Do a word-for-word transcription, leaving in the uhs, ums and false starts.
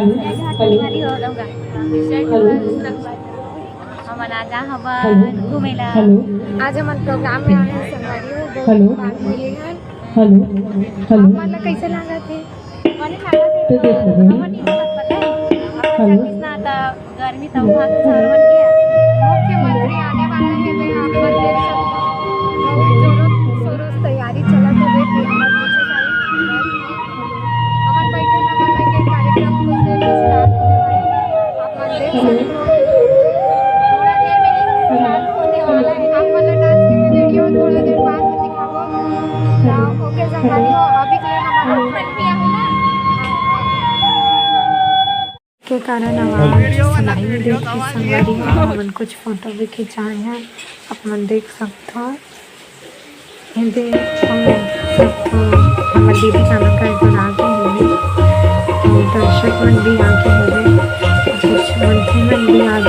Hello. Hello. हमन आजा हवन घूमे ला। हेलो। आज हमन प्रोग्राम में आए हैं संगवारी हो, बहुत हेलो। बात मिले हैं। हेलो। हेलो। आप मन ला कैसे लागत है? तो देख लो। हमन ही बात बताए। हेलो। छत्तीस ना आता गर्मी तो वहाँ के शहर बन गया। मुख्यमंत्री आने वाला है, तो आप मन देख सकते हो। बहुत जोरों शोरों से तैयारी चलत है, देख ली हमारे पीछे सारी। हमन बैठे ना, हमन के कार्यक्रम कुछ देर में start होने वाला है। आप मन देख सकते हो, थोड़ा देर में ही चालू होने वाला है। आप मन ला dance के video थोड़ा देर बाद में दिखाबो। तो ओके संगवारी हो, अभी के लिए हमारा के कारण आवाज सुनाई नहीं देत हे संगवारी हो। हमन कुछ फोटो भी खिंचाए हैं, आप मन देख सकत हो। एदे हम सब, अ, हमर दीदी जाना का एक बार आगे होगी, अउ दर्शक मन भी आगे होगी, कुछ मंत्री मन भी आगे